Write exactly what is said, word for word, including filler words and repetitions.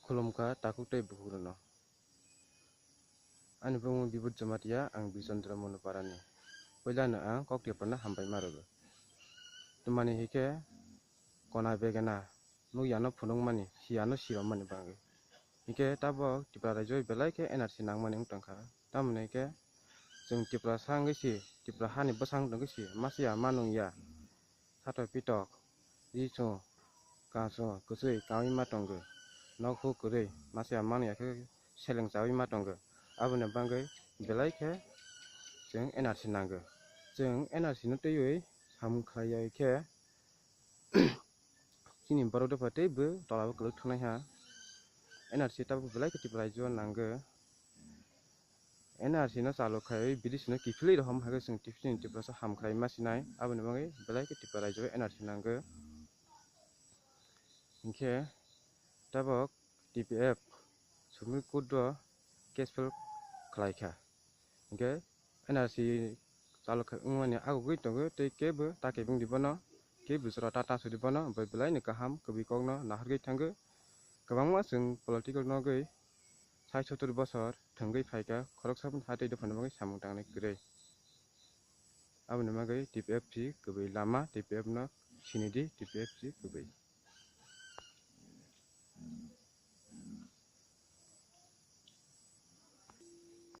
Khulumkha takhuk tei bukhukrokno. Ani bumung Bibut Jamatia, ang Bijondra Monoparani. Puilano ang kok Tiprano hambai ma rwgo. Twmani hinkhe kona begena nukya no phunukmani, siya no sirokmani bagwi. Hinkhe tabok Tripura raijo belai khe N R C nangmani wng tongkha. Tamoni hinkhe chwng Tiprasa wngwi si, Tripura hani bwsang wngwi si, masiya ma nungya. Satok pitok, ri chwng, ka chwng, kwchwi kaui ma tongo. Nok huk kwrwi, masiya manwi ya khe seleng chaui ma tongo. Aboni bagwi belai khe chwng N R C nango. Chwng N R C no twiwi samung khlai ya khe, chini borok dopha teibo tola o kwlwk thangnaikha. N R C tabuk belai khe Tripura raijo nango. N R C no chalo khai, B D C no kiphilwi rohom hai khe chwng Tripura, chini Tiprasa ham khlai ma sinai, aboni bagwi belai khe Tripura raijo N R C nango. Hinkhe tabok T P F Supreme Court o case file khlai kha. Hinkhe N R C chalo khai wngmani agugwi tongo tei kebo ta kebeng di bono, kebo jora ta ta sudi bono, bai belai ni kaham kwbwi kokno nahargwi thango. Kwbangma chwng political nogwi sai sotur bosor thwngwi phaikha, khoroksa bini ha tei dophani bagwi samung tangnai kwrwi. Aboni bagwi T P F C kwbwi lama, T P F no sinidi, T P F C kwbwi.